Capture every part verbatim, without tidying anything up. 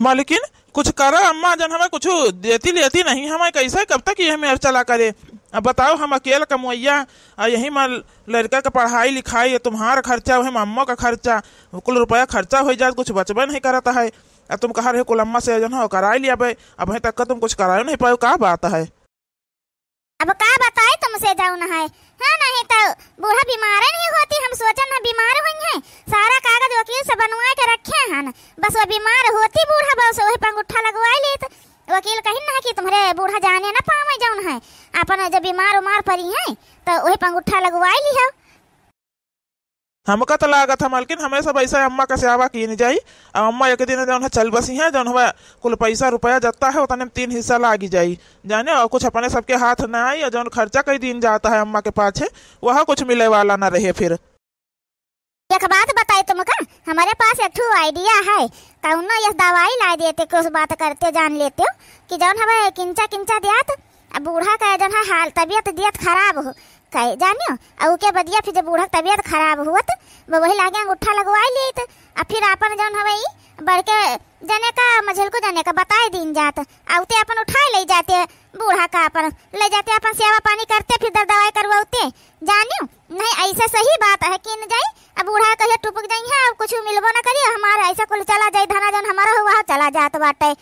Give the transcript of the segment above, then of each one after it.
मलकिन, कुछ करा अम्मा, जौन हमें कुछ देती लेती नहीं, हमें कैसे कब तक यह मेर चला करे? अब बताओ, हम अकेल कमवैया, आ यही मा लड़का के पढ़ाई लिखाई, ये तुम्हार खर्चा, वही अम्मा का खर्चा, कुल रुपया खर्चा होइ जात, कुछ बचबे नहीं करत है। आ तुम कहा रहे कुल अम्मा से जौन हो कराई लिया बे, अब वहीं तक का तुम कुछ करायो नहीं पायो, का बात है? अब का बताई तुमसे जौन है, हाँ, नहीं तो बूढ़ा बीमारे नहीं होती, हम सोचन है बीमार हुई हैं, सारा कागज वकील से बनवा के रखे हन, बस वो बीमार होती बूढ़ा, बस वही पे अंगूठा लगवाई लेत। वकील कहिन ना कि तुम्हरे बूढ़ा जाने ना पावे जौन है, अपन जब बीमार उमार परी हैं तो वही पे अंगूठा लगवाई लिहो। हमका त लागत है मलकिन, हमें सब ऐसा अम्मा का सेवा कीन जाई। अब अम्मा एक दिन जौन है चल बसी हैं, जौन हुआ कुल पैसा रुपया जत्ता है, उतने में तीन हिस्सा लागी जाई, जाने, और कुछ अपने सबके हाथ ना आई, और जौन खर्चा कई दिन जाता है अम्मा के पाछे, वह कुछ मिले वाला ना रहे फिर। एक बात बताई तुमका, हमारे पास एक ठो idea है, कौनो यह दवाई ला देते, कुछ बात करते जान लेते हो कि जौन हमें किंचा किंचा दियात, अब बूढ़ा का जौन है हाल तबीयत दियत खराब हो, कहे, जानियो, आ उके बदिया फिर जब बूढ़ा के तबीयत खराब हुअत, वो वही लागे अंगूठा लगवाई लेत, आ फिर आपन जौन हवे ई बड़के जने का, मझलको जने का बताए दीन जात, आ उते आपन उठाए ले जाते, बूढ़ा का आपन ले जाते, आपन सेवा पानी करते, फिर दर दवाई करवाते, जानियो, नहीं ऐसे सही बात है कि न जाई, अब बूढ़ा कहिए टुपक जाई है, अब कुछ मिलबो ना करिए, हमारा ऐसा कुल चला जाई, धना जौन हमारा हुआ चला जात बाटे।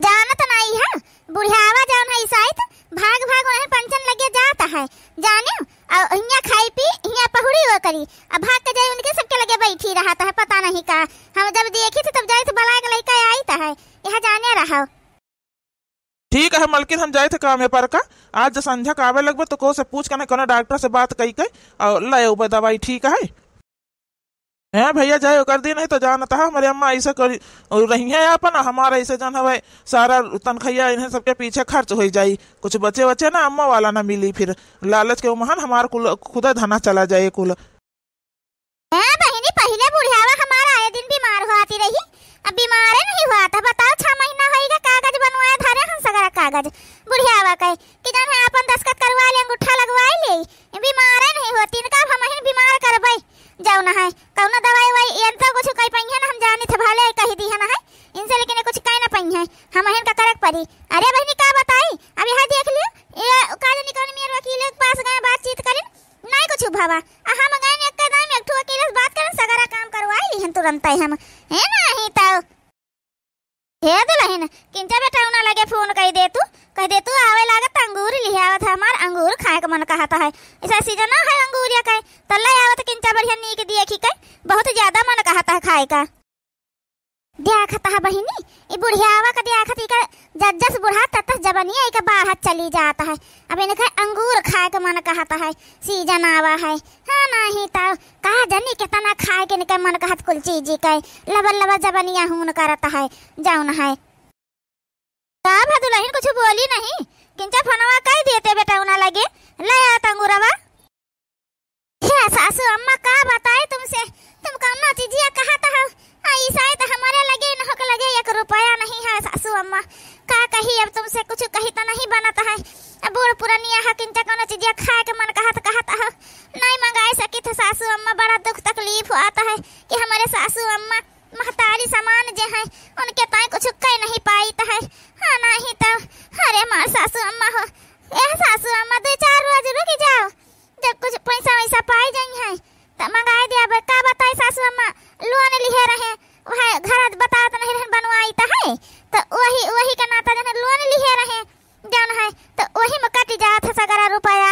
जानत नाई है, बुढ़ियावा जौन है ईसाइत, भाग भाग वहीं पंचन लगे जात है, जाने, और हियाँ खाई पी, हियाँ पहुड़ी वो करी, अब भाग के जाई उनके सबके लगे बैठी रहत है, पता नहीं का। हम जब देखी थे तब जाइत बलाय के लइका आइत है, यह जाने रहो। ठीक है मलकिन, हम जाइत काम है पर का, आज जो संझा का आवे लगबे तो को से पूछ के ना कोनो डॉक्टर से बात कई के और ले उबे दवाई, ठीक है? हैं भैया, जाए ओकर दिन है तो जानत है, हमारे अम्मा ऐसा करी और रही है अपन, हमारा ऐसे जौन हवे सारा तनखैया इन्हें सबके पीछे खर्च हो जाई, कुछ बचे बचे ना अम्मा वाला ना मिली, फिर लालच के उमहन हमार कुल खुदा धना चला जाए कुल। हैं बहिनी, पहिले बुढ़ियावा हमारा आए दिन बीमार होती रही, अब बीमारे नहीं हुआ था। बताओ, छह महीना होइगा कागज बनवाए धरे हम सगरा कागज बुढ़ियावा के कि जौन है अपन दस्तखत करवा ले, अंगूठा लगवाई ले, बीमारे नहीं होती इनका, अब हमहिन बीमार करबै। जौन है कौनो दवाई ववाई ये तो कुछ कई पइहे ना, हम जानी थे भले कही दी है ना है इनसे, लेकिन ये कुछ कई ना पइहे, हमहिन का करे के पड़ी। अरे बहिनी का बताई, अब यह देख लियो, ये का जानी कौन मेर वकील के पास गए बातचीत करिन, नहीं कुछ भवा। आ हम गए एक दाई में एक ठो वकील से बात करन, सगरा काम करवाई लिहन तुरंत ही हम। है ना ही तो। हे दुलहिन, किंचा बेटौना लगे फोन कई दे तू, कह दे तू आवे लागत अंगूर लिहे आवत है, हमार अंगूर खाए के मन कहत है। ऐसा सीजन है अंगूरिया के, तल्ला आवत किंचा बढ़िया नीक दिए खी के, बहुत ज्यादा मन कहत है खाए का। देखत है बहिनी, ई बुढ़ियावा का देखत, इका जज्जस बुढ़ा तत्तस जबनिया इका बाहर चली जात है। अब इनका अंगूर खाए के मन कहत है, सीजन आवा है। हाँ, नहीं तो का जानी कितना खाए के इनका मन कहत कुल चीज के। लबर लबर जबनिया हून करत है, जौन है। का भा दुलहिन कुछ बोली नहीं? किंचा फोनवा कई देते बेटौना लगे, ले आवत अंगूरवा। हे सासू अम्मा, का बताई तुमसे, तुम कौनो चीजिया कहत हो? आ, ई शायद हमारे लगे इन्हों के लगे एक रुपया नहीं है सासू अम्मा। का कही अब तुमसे, कुछ कही तो नहीं बनत है। अब बूढ़ पुरनिया है, किंचा कौनो चीजिया खाए के मन कहत, कहत हो, नहीं मंगाए सकी थे सासू अम्मा। बड़ा दुख तकलीफ होत है कि हमारे सासू अम्मा महतारी समान जे है, उनके ताई कुछ कह नहीं पाइत है। हाँ, नहीं तो, अरे मार सासू अम्मा हो, ए सासू अम्मा, दो चार रोज रुक जाओ, जब कुछ पैसा वैसा पाई जाई है, त मंगाए दे। अब का बताई सासू अम्मा, लोन लिहे रहे, वह घर बतावत नहीं रहन, बनवाइत है, त वही, वही के नाता जने लोन लिहे रहे, जौन है, त वही में कट जात है सगरा रुपया।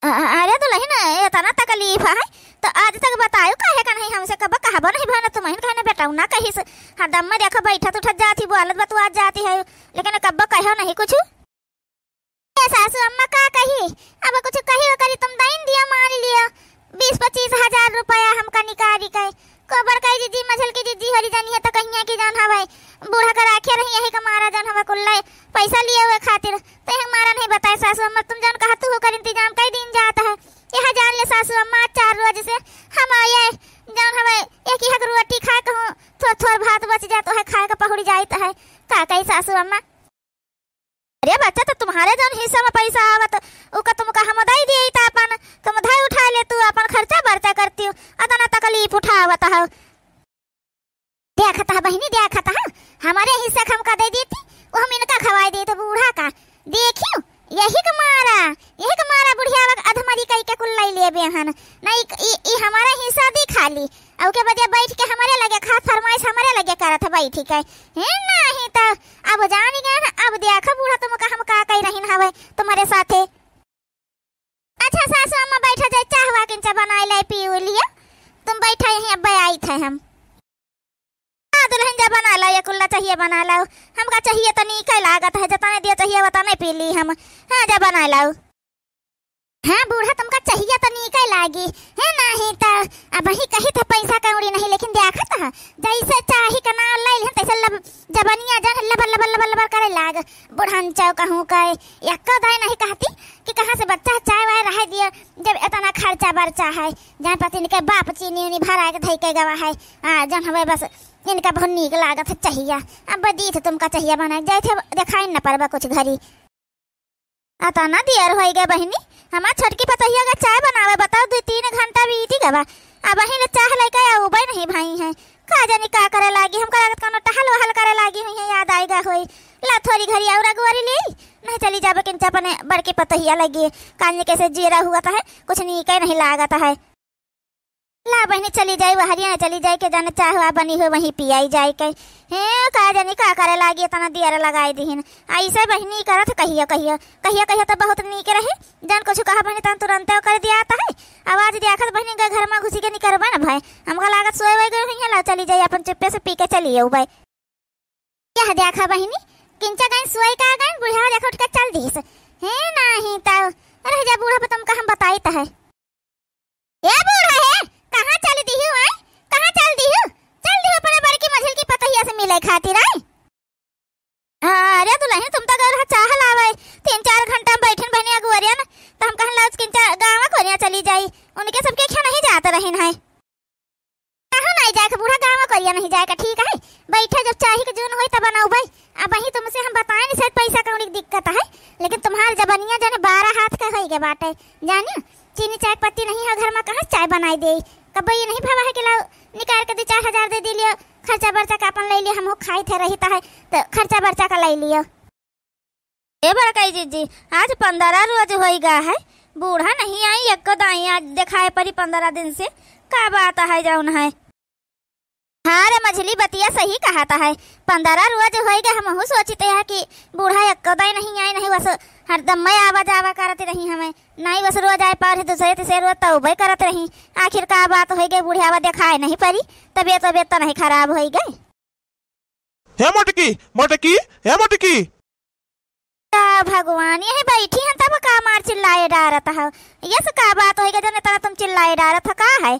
अ-, अ-, अरे दुलहिन, इतना तकलीफ है, त आज तक बतायो काहे का नहीं हमसे, कब कहबो नहीं भन, तुमहिन कहने बेटौना कहिस, हरदम में देखो बैठत उठत जाती, बोलत बतुआत जाती है, लेकिन कब कहो नहीं कुछ। ए सासू अम्मा का कही, अब कुछ कही वो करी, तुम दइन दिया मान लियो, बीस पच्चीस हजार रुपया हमका निकारी के। कोबर कही जीजी, मझल की जीजी होली जानी है तो कहिए कि जौन हवे, बूढ़ा का राखे रही यही का मारा जौन हवे कुल्ले पैसा लिए हुए खातिर, तो यह मारा नहीं बताए सासू अम्मा, तुम जौन कहा तू होकर इंतजाम कई दिन जात है। यह जान ले सासू अम्मा, आज चार रोज से हम ये जौन हवे एक ही हक रोटी खाए कहूँ, थोड़ थोड़ भात बच जात है, खाए का पहुड़ी जाइत है, का कही सासू अम्मा। अरे बच्चा, तो तुम्हारे जौन हिस्सा में पैसा आवत, उका तुमका हम दई दिए त अपन, तुम धई उठा ले, तू अपन खर्चा बर्चा करती हो, अतना तकलीफ उठावत हो। देखत ह बहिनी, देखत ह, हमरे हिस्सा क हमका दइ देती, उ हम इनका खवाइ देत बूढ़ा का। देखिउ, यही क मारा, यही क मारा बुढ़ियावा क अधमरी कइ के कुल लइ लेबे हन। ना, ई, ई, ई हमरे हिस्सा दी खाली, अउ के बदे बइठ के हमरे लगे खात फरमाइश हमरे लगे करत ह बइठ के। हे नाहीं त, अब जानि गए न, अब देखा बूढ़ा तुमका हम का कइ रहिन हवे तुम्हरे साथे। अच्छा सासु अम्मा, बइठा जाइ, चाह वा किंचा बनाइ लाई, पी उ लियो। तुम बइठा यहीं, अब्बे आइत है हम। हाँ दुलहिन, जा बनाइ लाउ, ये कुल्ला चाहिए बनाइ लाउ। हमका चाहिए त नीके लागत है, जतने दियो चाहिए वतने पी ली हम। हाँ, जा बनाइ लाउ। हाँ बूढ़ा, तुमका चाहिए त नीके लागी, हे नाहीं त अबहीं कहित ह पइसा कौड़ी नहीं, लेकिन देखत ह जइसे चाही क नाव लइ लिहन तइसे लब-, जबनिया जन लबर लबर लबर लबर करइ लाग। बुढ़न चौ कहूँ कइ एक्को दाई नहीं कहती कि कहाँ से बच्चा चाय वाय रहइ दियो, जब एतना खर्चा बर्चा है, जहाँ पति इनके बाप चीनी उनी भराइ के धइ के गवा है, आ, जन हवे बस इनका बहुत नीक लागत है चाहिया। अब दीत तुमका चाहिया बनाइ जाइत है, देखाइन न परबा कुछ घरी। अतना देर होइ गए बहिनी, हमार छोटकी पतोहिया क चाय बनावे, बताउ, दुइ तीन घंटा बीति गवा, अबहीं ले चाह लइके अउबइ नहीं भई हैं। का जानी का करइ लागी, हमका लागत कउनो टहल वहल करइ लागी हुइहैं, याद आइगा होई। ला थोरी घरी अउर अगुवारी लेई, नहीं चली जाबे किंचा अपने बड़की पतोहिया लगे। काल्हि कइसे जियरा हुअत है, कुछ नीके नहीं लागत है। ला बहिनी, चली जाई वहरिया, चली जाई के जाने चाह वा बनी हो वहीं पियाई जाई के। हे, का जानी का करइ लागी, एतना देर लगाइ दिहिन। अइसे बहिनी करत कहियो कहियो, कहियो कहियो त बहुत नीक रही। जउन कुछ कहा बहिनी तउन तुरंते ओकर दियात है। आवाज देखत बहिनी ग घर मा घुसी के निकरबे न भए। हमका लागत सोए वोए गए हुइहैं, ला चली जाई, अपन चुप्पे से पी के चली अउबे। यह देखा बहिनी, किंचा गइन सोए का गइन, बुढ़िया देखा उठ के चल दिहिस। हे नाहीं त, रह जा बूढ़ा पे तुमका हम बताइत है। ए बूढ़ा हे, कहाँ चल दिहु, आय? कहाँ चल दिहु? चल दिहु अपने बड़की मझिल की पतोहिया से मिले खातिर, आय? अरे दुलहिन, तुम त गए रहा चाह लावे, तीन चार घंटा हम बइठिन बहिनी अगुवरिया न, त हम कहन लाउज किंचा गाँव कोरिया चली जाई, उनके सबके खें नहीं जात रहिन है। कहूँ नाहीं जाए के बूढ़ा, गाँव कोरिया नहीं जाए के, ठीक है? बइठा, जब चाही के जून होई तब बनउबे। अबहीं तुमसे हम बताइन, शायद पइसा कौड़ी क दिक्कत है, लेकिन तुम्हार जबनिया जने बारह हाथ के होइगे बाटे, जानिउ? चीनी चाय क पत्ती नहीं है घर मा, कहाँ से चाय बनाइ देई? कब्बो ये नहीं भवा है कि लाओ निकाल के दुइ चार हजार दइ दिलियो, खर्चा बर्चा क अपन लइ लियो, हमहू खाइत है रहित है, त खर्चा बर्चा क लइ लियो। ए बड़कई जिज्जी, आज पंद्रह रोज होइगा है, बूढ़ा नहीं आई एक्को दाई आज देखाए परी पंद्रह दिन से, का बात है जउन है? हाँ रे मझिली, बतिया सही कहत है, पंद्रह रोज होइगा, हमहू सोचित है कि बूढ़ा एक्को दाई नहीं आई, नहीं बस हरदम मैं आवा जावा करत रही, हमें नहीं बस रोज आए पार है, दूसरे तीसरे रोज तउबे करत रही। आखिर का बात होइगा, बुढ़ियावा देखाए नहीं परी, तबियत वबियत त नहीं खराब होइगा? हे मोटकी, मोटकी, हे मोटकी। का भगवान, यहीं बइठी हन तब का मार चिल्लाए डारत हव? यस का बात होइगा जने तना तुम चिल्लाए डारत ह, का है?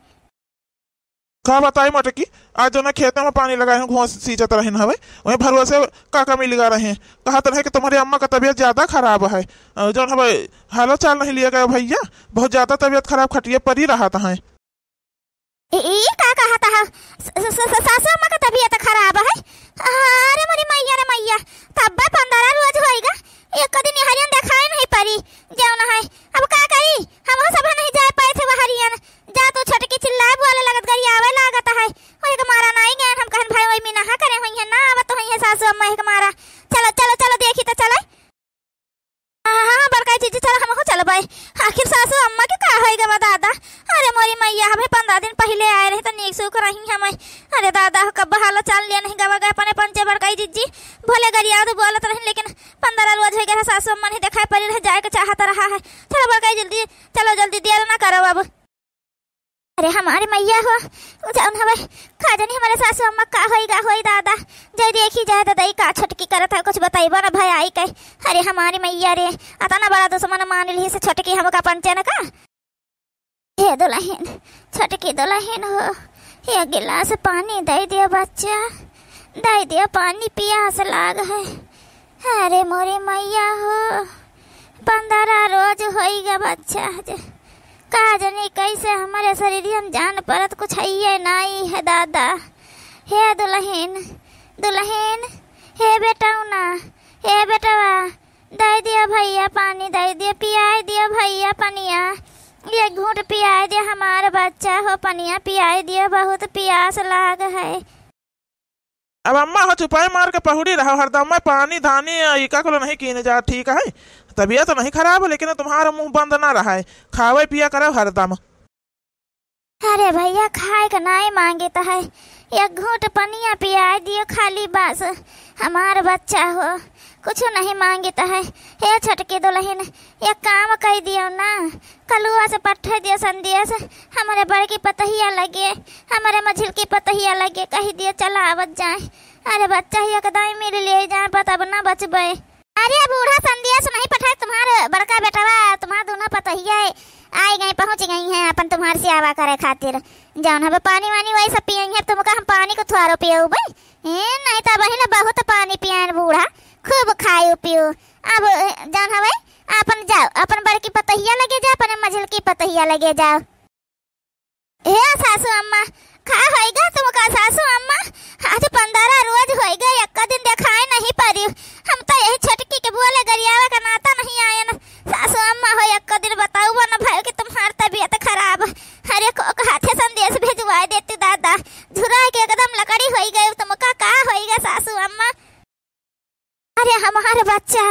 का बताई मोटकी, आज जउने खेते मा पानी लगाए हूँ, घोस सींचत रहिन हवे, वहीं भरवा से काका मिलिगा रहे, कहत रहे कि तुम्हरे अम्मा क तबियत ज्यादा खराब है, अ, जउन हवे हालो चाल नहीं लिया गया भइया, बहुत ज्यादा तबियत खराब, खटिये परी रहत हैं। ई, ई का कहत ह? स-, स-, स-, सासू अम्मा क तबियत खराब है? अरे मोरी मइया रे मइया, तब्बे पंद्रह रोज होइगा, एक्को दिन यहरियन देखाए नहीं परी, जउन है। अब का करी, हमहू सब नहीं जाए पाइत है वहरियन। जा तू छोटकी, चिल्लाए बोले लगत, गरियावे लागत है। ओही क मारा नाहीं गएन, हम कहन भाई ओही मिनहा करे होइहैं, ना आवत होइहैं सासू अम्मा, ओही क मारा। चलो, चलो, चलो, देखी त चले। हाँ, हाँ, हाँ, बड़काई जीजी, चलो, हमहू चलबै। आखिर सासू अम्मा के का होइगा बा दादा? अरे मोरी मइया, हमें पंद्रह दिन पहिले आए रही त नीक सूख रही हमें। अरे दादा, कब हालो चाल लिया नहीं गवा गए अपने पंचे बड़काई जीजी। भले गरियात बोलत रही, लेकिन पंद्रह रोज होइगा है, सासू अम्मा नहीं देखाए परी रहे, जाए के चाहत रहा है। चलो बड़काई जल्दी, चलो जल्दी, देर ना करो अब। अरे हमारी मइया हो, जउन हवे, का जानी हमरे सासू अम्मा का होइगा होई दादा। जय देखी जाए दादा, ई का छोटकी करत है, कुछ बतइबो ना भय आई के। अरे हमारी मइया रे, अतना बड़ा दुश्मन मान लिहिस छोटकी हमका पंचे न का। हे दुलहिन, छोटकी दुलहिन हो, एक गिलास पानी दइ दियो बच्चा, दइ दियो पानी, पियास लाग है। अरे मोरी मइया हो, पंद्रह रोज होइगा बच्चा, जे का जानी कइसे हमरे शरीरिया में जान परत, कुछ हइये नाई है दादा। हे दुलहिन, दुलहिन, हे बेटौना, हे बेटवा, दइ दियो भइया पानी, दइ दियो, पियाइ दियो भइया पनिया, एक घूँट पियाइ दियो हमार बच्चा हो, पनिया पियाइ दियो, बहुत पियास लाग है। अब अम्मा हो चुपाई मार के पहुड़ी रहो हरदम, मैं पानी धानी इका कुल नहीं कीने जा, ठीक है? तबियत नहीं खराब है, लेकिन तुम्हारा मुँह बंद ना रहा है, खावे पिया करो हरदम। अरे भइया, खाए के नाई मांगित है, एक घूंट पनिया पियाए दियो खाली बस, हमार बच्चा हो, कुछ नहीं मांगित है। हे छोटकी दुलहिन, एक काम कइ दियो ना, कलुआ से पठे दियो संदेश, हमरे बड़की पतहिया लगे, हमरे मझिलकी पतहिया लगे कहि दियो चला आवत जाए। अरे बच्चा ही एकदम मिल ले जाए, पर तब ना बचबे। अरे बूढ़ा संदेश नहीं पठाए, तुम्हार बड़का बेटवा, तुम्हार दुनो पतोहिया आइ गई, पहुँच गई हैं, अपन तुम्हार सेवा करे खातिर। जौन हवे पानी वानी वही सब पियई हैं, तुमका हम पानी को थोरो पियउबे। ए, नहीं तो बहिन बहुत पानी पियन बूढ़ा, खूब खायु पियु। अब जौन हवे अपन जाओ, अपन बड़की पतोहिया लगे जाओ, अपने मझिलकी पतोहिया लगे जाओ। हे सासू अम्मा, का होइगा तुमका सासू अम्मा? आज पंद्रह रोज होइगा, एक्का दिन देखाए नहीं परिउ। हम तो यही छोटकी के बोले गरियावे का नाता नहीं आयन। सासू अम्मा हो, एक्का दिन बताउबो न भइल कि तुम्हार तबियत खराब। अरे को, को हाथे संदेश भेजवाए देती दादा, झुराए के एकदम लकड़ी होइगा। तुमका का होइगा सासू अम्मा? अरे हमार बच्चा,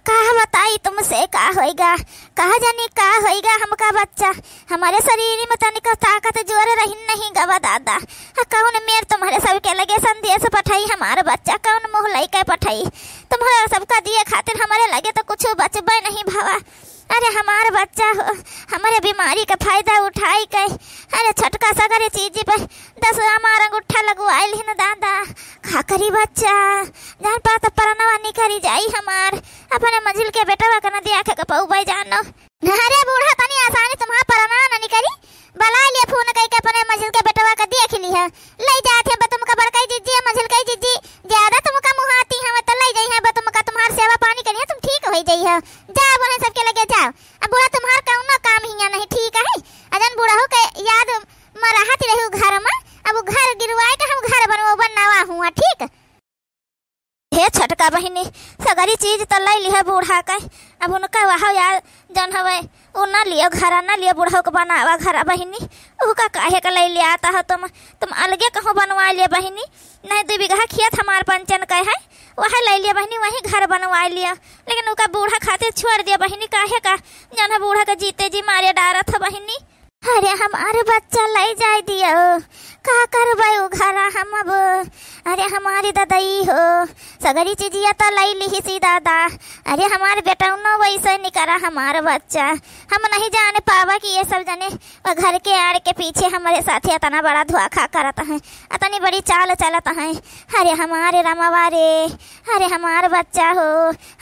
का बताई तुमसे का होइगा, का जानी का होइगा हमका बच्चा। हमरे शरीर में तनिको ताकत जोर रहिन नहीं गवा दादा। आ कौन मेर तुम्हरे सबके लगे संदेश पठाई हमार बच्चा, कौन मुँह लइके पठाई? तुम्हरे सबका दिए खातिर हमरे लगे तो कुछ बचबे नहीं भवा। अरे हमार बच्चा हो, हमरे बीमारी का फायदा उठाई के, अरे छोटका सगरे चीजी पे दस हमार अंगूठा लगवाइल हिन दादा। का करी बच्चा, जान पा तो परनवा निकरी जाई हमार। अपने मंझिल के बेटवा के न दिया के कपऊ बे जानो। अरे बूढ़ा, तनी आसानी तुम्हार परनवा न निकरी। बलाइ लिया फोन कइके अपने मंझिल के बेटवा के देख लिहा। लइ जात है बतुम का बड़कई जिज्जी, मंझिल कई जिज्जी। ज्यादा तुमका मुहाती हवे त लइ जइहे बतुम का, तुम्हार सेवा पानी करिहे, तुम ठीक होइ जइहे। जाओ बोले सबके लगे जाओ। अब बूढ़ा तुम्हार कउनो काम हियाँ नहीं ठीक है। अजन बूढ़हू के याद म रहत रहू घर में, अब उ घर गिरवाए के हम घर बनवाबन नवा हुआ, ठीक? हे छोटका बहिनी, सगरी चीज त लइ लिहा बूढ़ा के, अब उनका वह यार जौन हवे, उ न लियो घरा, न लियो बूढ़ा के बनावा घरा बहिनी, उका काहे के लइ लियात हो तुम, तुम अलगे कहूँ बनवाइ लियो बहिनी, नहीं दुइ बीघा खेत हमार पंचन के है, वह लइ लियो बहिनी, वहीं घर बनवाइ लियो, लेकिन उका बूढ़ा खातिर छोड़ दियो बहिनी, काहे का जौन है बूढ़ा के जीते जी मारे डारत हो बहिनी। अरे हमार बच्चा लइ जाइ दियो, का करबै उ घरा हम अब? अरे हमारी ददई हो, सगरी चीजिया त लइ लिहिसी दादा। अरे हमार बेटौनो वइसे निकरा हमार बच्चा। हम नहीं जान पावा कि ये सब जने घर के आड़ के पीछे हमरे साथे अतना बड़ा धोखा करत हैं, अतनी बड़ी चाल चलत हैं। अरे हमारे रमवा रे, अरे हमार बच्चा हो,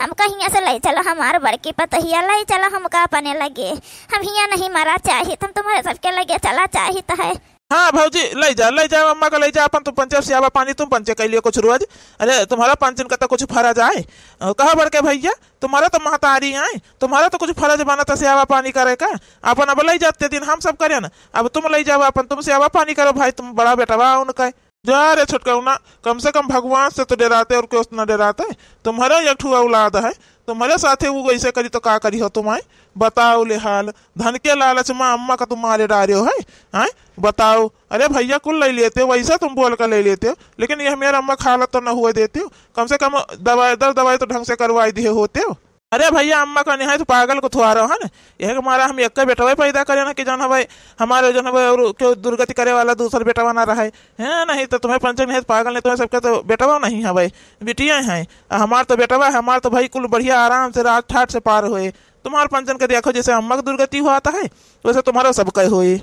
हमका हियाँ से लइ चलो, हमार बड़की पतोहिया लइ चलो हमका अपने लगे। हम हियाँ नहीं मरा चाहित, हम तुम्हरे सबके लगे चला चाहित है। हाँ भौजी, लइ जा, लइ जा, अम्मा का लइ जा, अपन तुम पंचे सेवा पानी तुम पंचे कइ लियो कुछ रोज। अरे तुम्हरा पंचन का तो कुछ फरा जाए। अ, कहा बड़के भइया, तुम्हरा तो महतारी आए, तुम्हरा तो कुछ फरज बनत सेवा पानी करे का। अपन अब लइ जाते दिन हम सब करेन, अब तुम लइ जाओ अपन, तुम सेवा पानी करो भाई, तुम बड़ा बेटवा उनका। जा रे छोटकउना, कम से कम भगवान से तो डेराते और क्यों ना डेराते। तुम्हरे एक ठो औलाद है, तुम्हरे साथे उ ऐसे करी तो का करी हो तुम, आए? बताओ ले हाल, धन के लालच में अम्मा का तुम मारे डारे हो, है? आए? बताओ, अरे भइया कुल लइ लेते हो, वैसा तुम बोल कर लइ लेते हो, लेकिन ये मेरे अम्मा का हालत तो न हुए देते हो, कम से कम दवाई, दर दवाई तो ढंग से करवाई दिए होते हो। अरे भइया, अम्मा का निहाय तो पागल को थुआरो है ना, यह के मारा हम एक बेटवा पैदा करे ना कि जौन हवे हमारे जौन हवे और क्यों दुर्गति करे वाला दूसर बेटवा ना रहे, हैं? नहीं तो तुम्हें पंचक नहीं तो पागल नहीं, तुम्हें सबके तो बेटवा नहीं हवे, बिटिया हैं। आ हमार तो बेटवा है, हमार तो भाई कुल बढ़िया आराम से रात ठाट से पार होए। तुम्हार पंचन के देखो जैसे अम्मा की दुर्गति हुआ आता है, वैसे तुम्हारा सबका होए।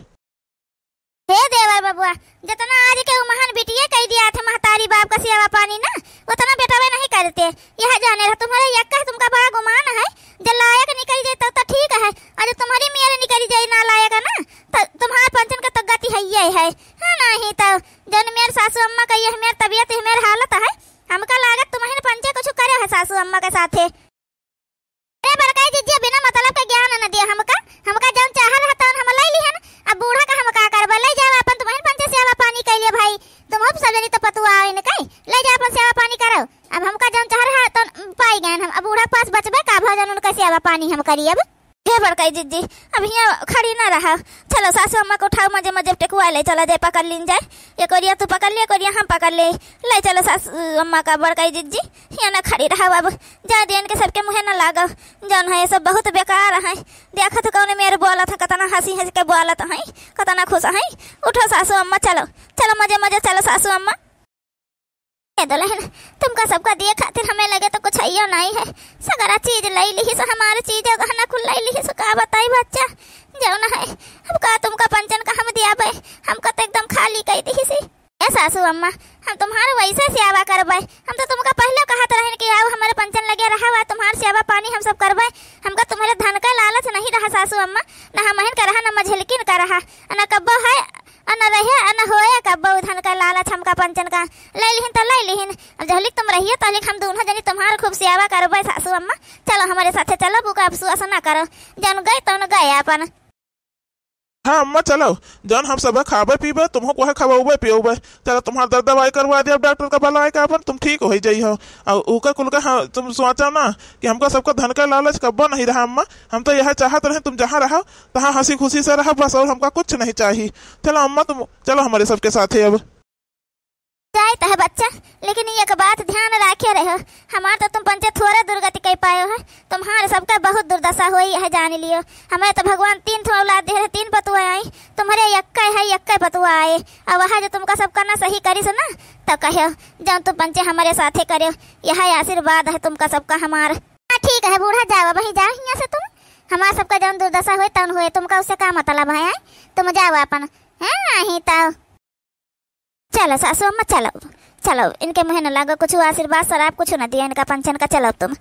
हे देवर बबुआ, जतना आज के उ महान बिटिये कइ दिया थे महतारी बाप का सेवा पानी ना, उतना बेटवे नहीं करते। यह जाने रह तुम्हरे यक्का तुमका बड़ा गुमान है, जे लायक निकल जाए तब तो ठीक है, और जो तुम्हरी मेर निकल जाए ना लायक है ना, तो तुम्हार पंचन का तो गति है ये है। हाँ, नहीं तो जौन मेर सासू अम्मा का ये मेर तबियत, ये मेर हालत है, हमका लागत तुम्हरे पंचे कुछ करे है सासू अम्मा के साथे। अरे बड़काई जिज्जी, बिना मतलब के ज्ञान न दिया हमका, हमका जौन चाह रहा तौन हम लइ लिहन। अब बूढ़ा का हम का करबे, लइ जाओ अपन, तुम्हरे पंचे सेवा पानी कइ लियो भाई, तुम सब जनी तो पतुआ आइन कइ, लइ जाओ अपन सेवा पानी करो। अब हमका जौन चाह रहा तौन पाइ गएन हम, अब बूढ़ा के पास बचबे का भा जौन उनका सेवा पानी हम करी अब। हे बड़काई जिज्जी, अब हियाँ खड़ी ना रहा। चलो सासू अम्मा का उठाओ, मजे मजे टेकुआ ले चला जाए, पकड़ लीन जाए। एक ओरिया तू पकड़ ले, एक ओरिया हम पकड़ ले। ले चलो सासू अम्मा का बड़काई जिज्जी, हियाँ ना खड़ी रहा अब। जा दियन के सबके मुँहे ना लागो, जौन है ये सब बहुत बेकार है। देखत कौन मेरे बोलत है, कतना हँसी हँस के बोलत है, कतना खुश है। उठो सासू अम्मा, चलो, चलो मजे मजे चलो सासू अम्मा। ए दुलहिन, तुमका सबका दिए खातिर हमें लगे तो कुछ अइयो नाहीं है। सगरा चीज लइ लिहिस, हमार चीज गहना कुल लइ लिहिस, का बताई बच्चा, जौन है, अब का तुमका पंचन का हम दियाबे, हमका तो एकदम खाली कइ दिहिस। ए सासू अम्मा, हम तुम्हार वैसे सेवा करबे, हम तो तुमका पहले कहत रहन कि आओ हमरे पंचन लगे रहा, तुम्हार सेवा पानी हम सब करबे, हमका तुम्हरे धन का लालच नहीं रहा सासू अम्मा, न हमहिन का रहा, न मझिलकिन का रहा, न कब्बो है, अन रहे, अन होए कब्बो धन का लालच हमका पंचन का। लइ लिहिन त लइ लिहिन, अब जहलिक तुम रहिए तहलिक हम दूनों जनी तुम्हार खूब सेवा करबे सासू अम्मा। चलो हमरे साथे चलो, बुका अफसोस ना करो, जौन गए तौन गए अपन। हाँ अम्मा चलो, जौन हम सब खाबे पीबे, तुमहू को है खवाउबे पियउबे। चलो तुम्हार दर दवाई करवा दे, अब डॉक्टर का बुलाए के अपन, तुम ठीक होइ जइहो। और ऊका कुल का, हाँ, तुम सोचो ना कि हमका सबका धन का लालच कब्बो नहीं रहा अम्मा, हम तो यह चाहत रहे तुम जहाँ रहो तहाँ हँसी खुशी से रहो बस, और हमका कुछ नहीं चाही। चलो अम्मा तुम चलो हमरे सबके साथे अब। जाइत है बच्चा, लेकिन एक बात ध्यान राखे रहो, हमार तो तुम पंचे थोड़ा दुर्गति कइ पायो है, तुम्हार सबका बहुत दुर्दशा होई है जान लियो। हमें तो भगवान तीन ठो औलाद दे रहे, तीन पतुआ आई, तुम्हरे यक्के है, यक्के पतुआ आए। अब वह जो तुमका सबका ना सही करिस ना, तो कहो, जौन तुम पंचे हमरे साथे करो, यह आशीर्वाद है तुमका सबका हमार। हाँ, ठीक है बूढ़ा, जाओ वही जाओ हियाँ से तुम। हमार सबका जौन दुर्दशा होए तौन होए, तुमका उससे का मतलब है, हैं? तुम जाओ अपन, हैं? नहीं तो चलो सासू अम्मा, चलो, चलो, इनके मुँहे न लागो कुछ आशीर्वाद, शराब कुछ न दियो इनका पंचन का, चलो तुम।